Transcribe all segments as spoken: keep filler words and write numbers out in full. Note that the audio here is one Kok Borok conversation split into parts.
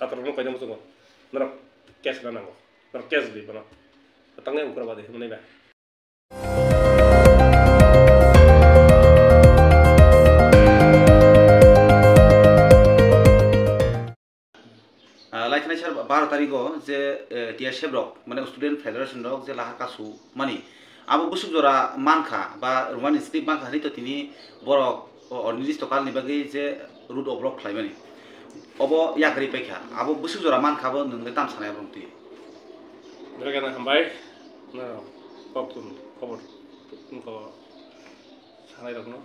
Tatrok no koina muchungo. Norok case na nango. Norok case di bono. Tangnai ukra badi hwnwi ba. Ah, lai thani sir baro tarikh o je, eh, T S F rok, mane student federation rok je lahar kasu mani, abo bwswk jora mankha ba Roman script mankha hinwi to tini borok o, o nirdisto kalni bagwi je road o block khlaimani. Obo yakarwi paikha, abo bwswk jora mankha, abo nwng le tam sanai abo twi. Belai kheno hambai, norok kok tun khobor wngkha sanai rokno,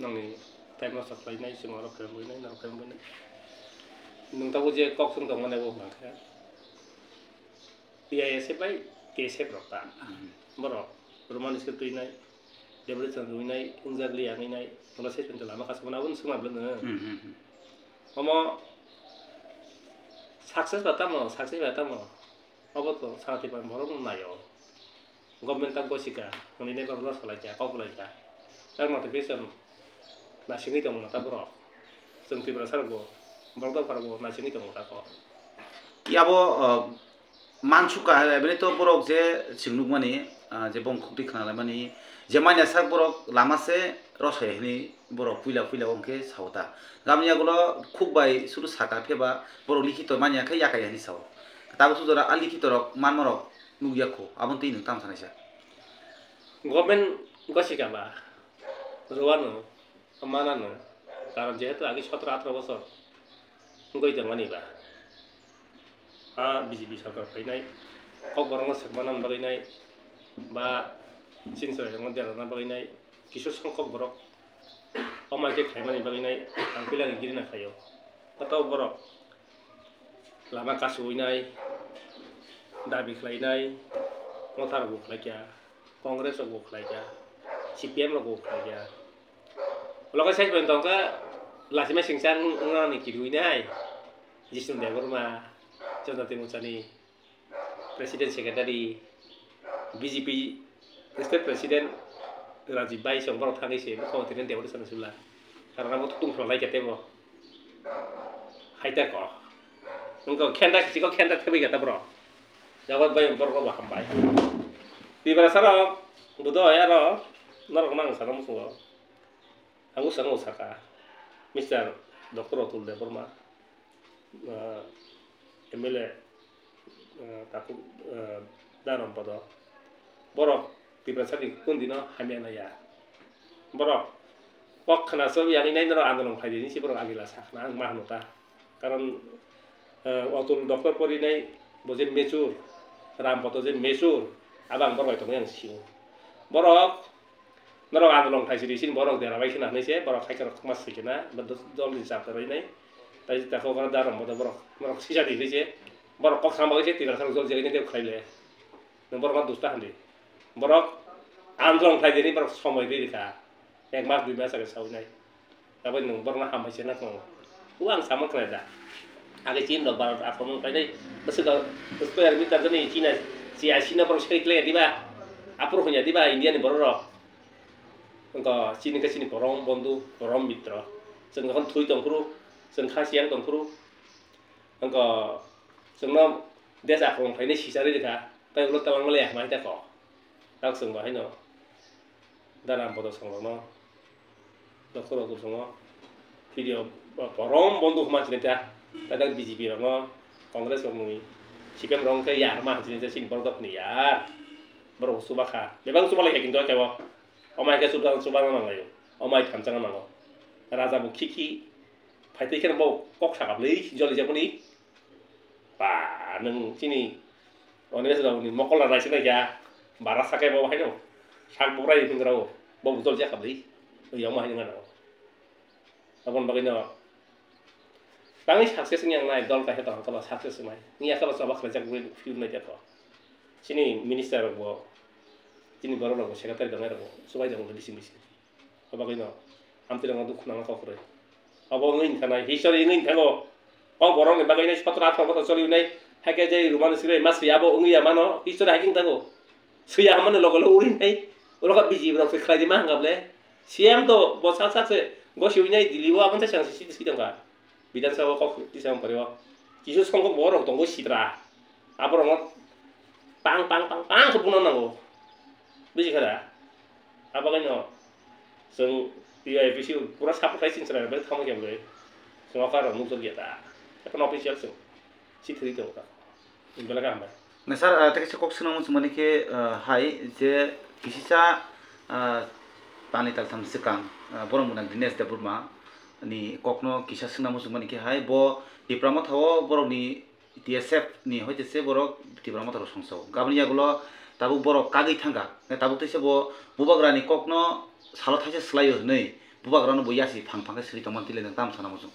nongni time no sa khlainai, chwng oro khe wngwi nai, norok khe wngwi nai. Nwng tabuk je kok chwng tongmani abo hwnkha khe T I S F bai T S F rok ta. Hmm. Borok Roman script twinai, Debrechan twinai, Unjagli yanginai, tola session lama kasamani abo swngna belai no. Hmm, hmm, hmm. Omo success ba tamo, success ba tamo. Obo to sanati pan borok no naio. Government ta gosika, hwnwi nai borok no salai kha, kok lai kha. Tak notification nasingwi tongo ta borok. Chwng Tiprasa rok bo, borok dopha rok bo nasingwi tongo ta kok. Yabo, uh, mansukha, ebeni to borok je chwng nukmani, ah, je bongkhuk twi khna laimani, je manya sak borok lama se rosai hwnwi borok puila puila wngkhe sao ta. Gabni yagulo khuk bai suru saka pheba borok likhito manya khe yakai hwnwi sao. Tabuk sujora a likhito rok manma rok nukya kho, aboni twi nwng tamo sanai sa. Government gosika ba rwano. Manano, karon jehetu agi sotro atro bosor wngwi tongmani ba, a B J P sarkar phainai, kokborokno swkmana bagwi nai, ba chini chwrairokno derana bagwi nai, kisu songkok borok omo hai khe khaimani bagwi nai, ang puila giri na khaio. Tato borok lama kasu ui nai, dabi khlai nai, motha rok bo khlai kha. Congress rok bo khlai kha, C P M rok bo khlai kha. Ulo khe side bai tong kha, lachima singcha wng-, wngnani kirui nai, Jisnu Debbarma, Janjati Morcha ni President Secretary, B J P State President Rajib Bhai song borok thangwi se bwkha o tini Debbarma sana sula. Karana bo tungphla lai kha tebo. Hai ta ko. Wngkha khenda kichiko khenda thebwi kha ta bro. Jawab bai borok bo hambai. Tiprasa rok, budo aro norok nang sana musungo. Ang usang usaka. Mister Doctor Atul Debbarma, ah, M L A, ah, taku, ah, Daram Podo. Borok Tiprasa ni kundino hamya naya. Borok kok khna so yang ini noro andolong khlai di si borok agila sakna ang ma hanu ta. Karon, eh, Atul Doctor porinai bo je mature, Ram Poto je mature, abang borok bai tongwi ang singo. Borok, norok andolong khlai sidi sini borok dera bai khna hinwi se, borok hai khorok ma swi khna, ba dol ni chap rwi nai. Tai ta kok aro Daram Poto borok, norok sisa di hinwi se, borok kok sama se tira khorok jol jegini de khlai le. Nang borok ma dusta handi. Borok andolong khlai dini borok somoi ri rikha. Ek mas dui mas age sawi nai. Abo nwng borokno hambai se na tongo. O ang sama khlai da. Age Chin rok Bharat akromon khlainai. Bwswk square meter jani China C I C no borok sai khlai diba. Aphuru hwnya diba India ni borok rok. Wngkha chini khe chini porom bondhu, porom mitro. Chwng jokhon thwi tongphuru, chwng kha siyang tongphuru. Wngkha chwngno desh akromon khlainai sisari rikha. Tai ulo talangma le hamai ta kho. Tak chwng bo haino. Dana bodo song rokno. Doctor rok tongo. Video porom bondo huma chini ta. Tada B J P rokno, Congress rok nui. C P M rok khe yar ma chini ta chini borok ni yar. Borok suba kha. Bebang suba lai kha kintu kebo. Omai khe suba suba na nangai. Omai thanchang nango. Raja bo khikhi. Phaitwi khe bo kok sakap lei joli jaboni. Ba, nwng chini Onilesh Babu ni mokol rwnai se naikha, bara sakai bo haino sak bubrai hingra o, bo bujol jak kabli, yong ma hingra o. Aboni bagwi no tangwi success wngya wngnai, dol kaisa tong khe ba success wngnai, wngya khe ba choba khlaijak wngwi film naijak kho. Chini minister rok bo, chini borok rok bo, secretary tongnai rok bo, chubai tongo bising bising. Abo bagwino amtwirokno dukhu nangna kok kwrwi. Abo wngwi wngkha nai, history wngwi wngkha o. O borokni bagwino sotoro atharo bochor choli wnai, hakhe je Roman script ma swi abo wngwi ya mano, history hai wngkha o. Swi ya hwnmani loge loge uri nai, ulo kha B J P rok se khlai di ma hwnka bwle. C M to bo sak sak se gosi wnai Delhi o, aboni sai se sidi sidi wngkha. Bidhan Sabha o kok tisa wng pari o. Kisa songkok borok tongo sitra. Aborokno pang, pang, pang, pang khe buna nango. Buji kha da? Abo kaino chwng T Y P C pura support khai chwng chwrai bai thangma khe bwrwi. Chwng okha rok nukjak ya da. Ekhon official chwng. Sithri tongo ta. Belai khe hambai. Na sir, ah, tei kaisa kok swnamung chwng mani khe, ah, hai je kisisa, ah, tani taltham swkang, ah, borok mwnang Dinesh Debbarma ni kokno kisa swnamung chwng mani khe hai bo Tipra Motha o borokni T S F ni hoite se borok Tipra Motha rok songsa o. Gaboni yagulo tabuk borok kagwi thangkha. Tabuk teisa bo bubagrani kokno salo thaisa swlaio hwnwi bubagrano bo yasi phang phang khe swrwi tongmani tile nwng tamo sana muchung.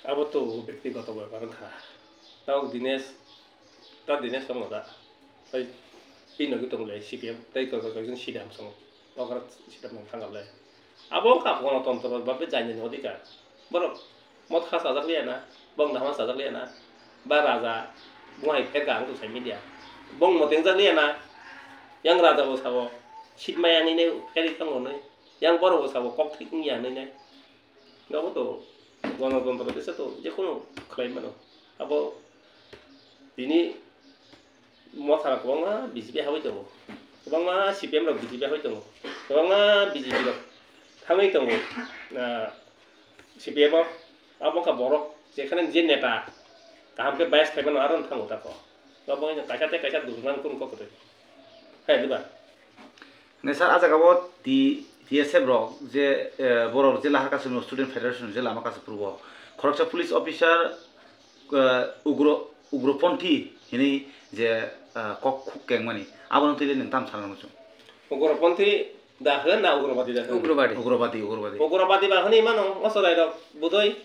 Abo to bektigoto bepar wngkha. Tabuk Dinesh, ta Dinesh tongmo da. Tai pino ki tongle C P M, tai koi koi koi C D M song. Okra C D M nang thangable. Abo wngkha gonotontro ba be jainani odhikar. Borok Motha chajak liya na, bong dama chajak liya na, ba raja, bung hai pher gang tu sai media. Bong moteng jak liya na, yang raja bo sabo, sit maya ni ne pher thang lo ne, yang borok bo sabo, kok thik wng ya ne ne. Abo to gonotontro desa to, je kono khlai mano. Abo tini Motha rok kwbangma B J P habai tongo, kwbangma C P M rok B J P habai tongo, kwbangma B J P rok thangwi tongo, ah, C P M o. Abo wngkha borok jekhane je neta kaham khe bias khlai mano, aro wng thango tako. Abo wngkha kaisa tei kaisa dusman kunu kok kwrwi. Hai diba? Hwnwi sir, ah jaga o T-, T S F rok je, eh, borok je lahar kasu student federation je lama kasu phurugo khoroksa police officer, eh, ugro, ugroponthi hinwi je, eh, kok khuk kengmani, abono twi le nwng tam sana muchung? Ugroponthi da hwn na ugrobadi da hwn? Ugrobadi. Ugrobadi, ugrobadi. Ugrobadi ba hwnwi mano, o chwrairok budoi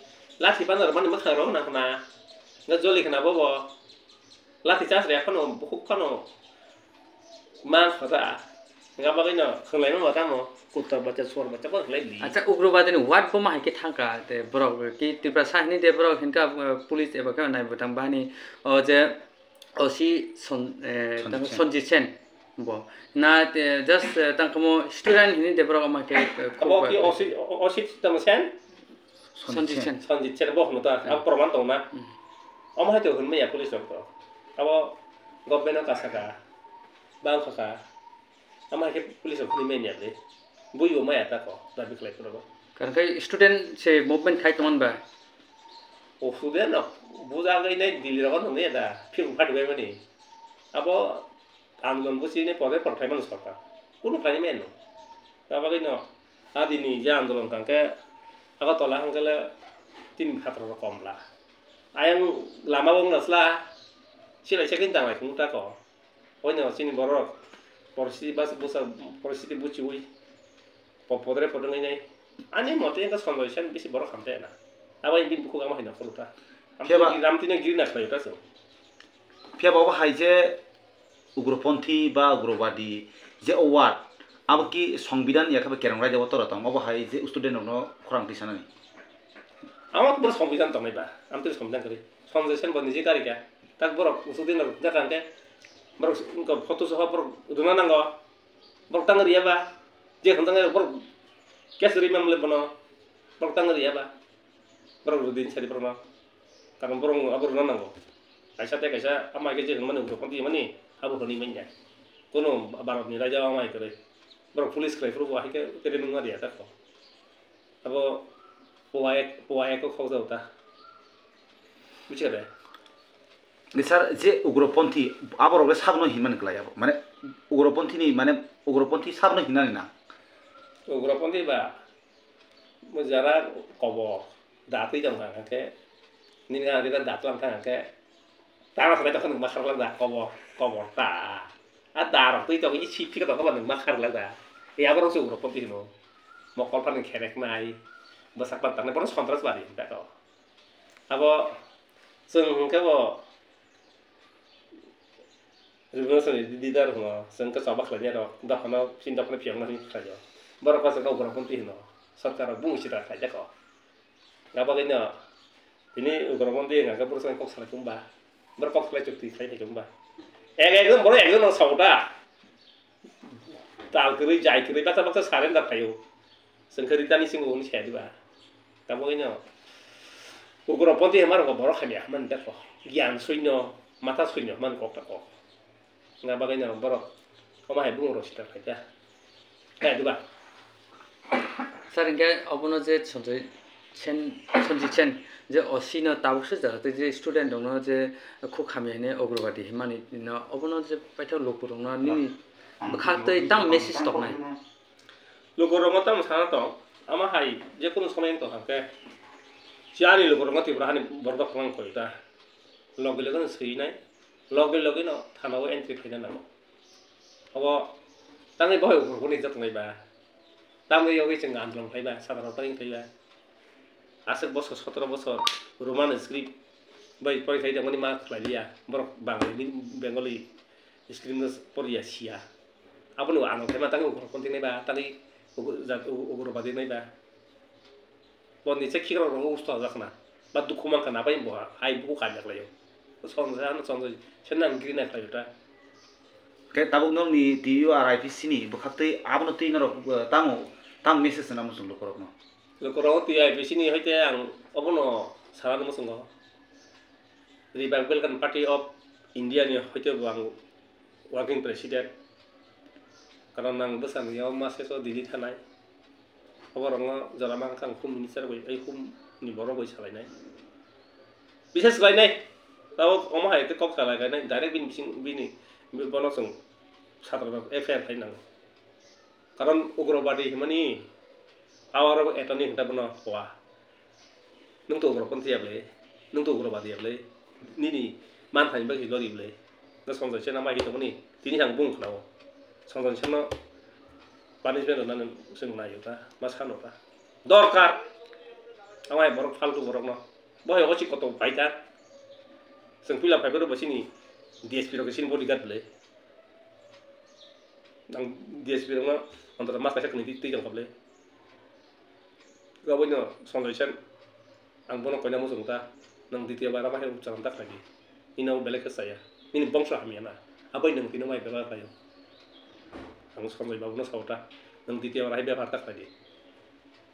lathi panarok mani mwkhang rok hwna hwna. Ga joli khna bobo. Lathi charge rw phano bukhuk phano man khoda. Ga bagwi no khwnglai ma tamo. Kutta bacha, suar bacha ko khwlai di. Acha, ugrobadi ni word bo ma hai khe thangka, te borok ki Tiprasa hini de borok hinka, eh, police eba khe nai bwtang bani o je O C Son-, eh, Sanjit tang Sen. Sanjit Sen bo. Na, te, just, eh, tang kamo student hini de borok ma khe, eh, Abo khuk ki ba. O C, O C tamo Sen? Sanjit Sanjit Sen. Sen. Sanjit Sen bo hwno ta, Hmm. Abo proman tong na. Hmm. Omo hai to hwnmaya police rok to. Abo government o kasa ka, bang kha ka. Ama hai khe police rok hwnwi manya de. Bui bo maya ta ko, dabi khlai phuru bo. Karon khai student se movement khai tongman ba. O student rok bujagwi nai Delhi rogo nungya da, phirung phadi bai mani. Abo andolon busi ni pore por khai mani sorkar. Kunu khai mano. Abo bagwi no adini je andolon kang khe Agartala hang khe le tin phatro rok kom bla. Ayang lama wng nasla silai sekin tanglai khung ta ko. Oino chini borok porsi bas busa porsi buchiwi po-, podre podre nai nai. Ani mote engka Sanjay Sen bisi borok hamte na. Abo ini buku gama hina koluta. Phiya ba- Ramtino giri na khlayo ta so. Phiya ba obo hai je ugroponthi ba ugrobadi je o word, abo ki Songbidan ya khe ba kerong raida o tora tong, obo hai je student rokno khorang twi sanani? Amo boro Songbidan tongnai ba, amtwi Songbidan kwrwi. Sanjay Sen bo niji karika. Tak borok usuk din rok jakang khe borok wngkha photo soha borok rwna nango. Borok tang riya ba, je hwn tang borok case rwi mamle bono. Borok tang riya ba. Borok rwdi sadi borokno. Karon borok abo rwna nango. Kaisa tei kaisa ama khe je hwnmani ugrok mani abo hwnwi manya. Kono Bharat ni raida ama hai kwrwi. Borok police khlai phuru bo hai khe training ma riya ta kho. Abo puwa ek, puwa ek kok khokjak ta. Buchikha de? Ni sir, je ugroponthi, aborok le sabno hinmani kwlai abo. Mane ugroponthi ni, mane ugroponthi sabno hinmani na? Ugroponthi ba, mo jara kobo, datwi tong kha khe, nini ang rida datlang kha khe, tang sa dai tong kha nang ma kharlang da kobo, kobo ta. A darok twi tong, i si phika tong kha ba nang ma kharlang da. E aborok se ugroponthi hino. Mokol phani kherek nai, bwsak pan tangnai, bono Sontras bari hinta to. Abo chwng hwnkhe bo Revolution ni leader hwno, chwng khe choba khlainai rok, dophano, chini dophano phiyokna hwnwi khlaio. Borok khe chwngno ugroponthi hwno, sorkar rok bumung sitra khlai jakho. Abo bagwino tini ugroponthi hwnkha khe borok chwng kok salai chwng ba, borok kok salai chukti khlai thai chwng ba. Ek ekjon borok ekjon no sao da. Tal kwrwi, jai kwrwi, baksa baksa surrender khlaio. Chwng khe Rita ni simi hwnwi saya diba. Tamo hino Ugroponthi hwnma rok borok hamya hwnmani tei kok. Giyan suino, matha suino hwnmani kok ta kok. Wngna bagwi no borok omo hai bumung rok sita khaida. Hai duga. Sir, hingke obono je Sanjay Sen, Sanjay Sen, je O C no tabuk se jara tei je student rokno je khuk hamya hwnwi ugrobadi hwnmani no, obono je paithak lukurokno nini bwkha tei tamo message toknai? Lukurokno tamo sana tong, ama hai je kunu somoi wng tong khe, chiyani lukurokno Tripura hani borok dophang koi ta. Logi logi no swinai, logi logi no thana o entry khaina nango. Obo tangwi bohai ugroboni jotnai ba. Tamni yogwi chwng andolon khlaiba, sadharano tangwi khlaiba. Aswk bosor sotoro bosor Roman script bai porikhlai tongmani ma khlai liya. Borok Bangali ni Bengali script no poriya siya. Aboni uanw khlai ma tangwi ugrobonti nai ba, tangwi ugrobadi nai ba. Boni se khikrok rok usto jakna ba dukhu mankha na bai bo hai buku kanya khlaio. Sonjoi ano sonjoi se nang giri na khlaio ta. Khe tabuk nokni T U R I P C ni bwkhaktwi abono twi norok tamo tamo message rwna muchung lukurokno? Lukurok T U R I P C ni hoite ang obono sanani muchungo Republican Party of India ni hoite bo ang working president. Karon ang bwsani o message o Delhi thanai. Oborokno jora mankha ang home minister bai, ai home ni borok bai salainai. Bises khlainai. Tabuk omo hai khe kok salai khainai direct bini bising bini bono chwng satrok F I R khai nango. Karon ugrobadi hwnmani power of attorney hwnta bono hoa. Nwng to ugroponthi ya bwle, nwng to ugrobadi ya bwle, nini manthani bagwi lori bwle. Sonjoi Sen ama hi tongmani tini ang bung khnao. Sonjoi Sen no punishment rwnani chwng naio ta, ma sano ta. Dorkar. Amai borok faltu borokno. Bohai ochi koto paita. Chwng puila phaiphuru bo chini D S P rok chini bodyguard bwle. Ang D S P rokno antoto mas kaisa kwnwi twi tongkha bwle. Aboino Sonjoi Sen, ang bono koina muchung ta, nwng ditiya bar ama hai uchanam ta khlai di. Nini abo belai khe chaya. Nini bongso hamya na. Aboni nwng tini mai bebhar khlaio. Ang Sonjoi babuno sao ta, nwng ditiya bar hai bebhar ta khlai di.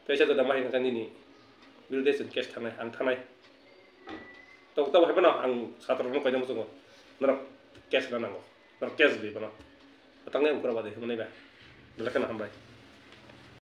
Teisa jora ma hai nini birude chwng case thangnai, ang thangnai. Tok tok hai phano ang satrokno koina muchungo. Norok case rwna nango. Norok case rwdi bono. Tangnai ugrobadi hwnwi ba. Belai kheno hambai.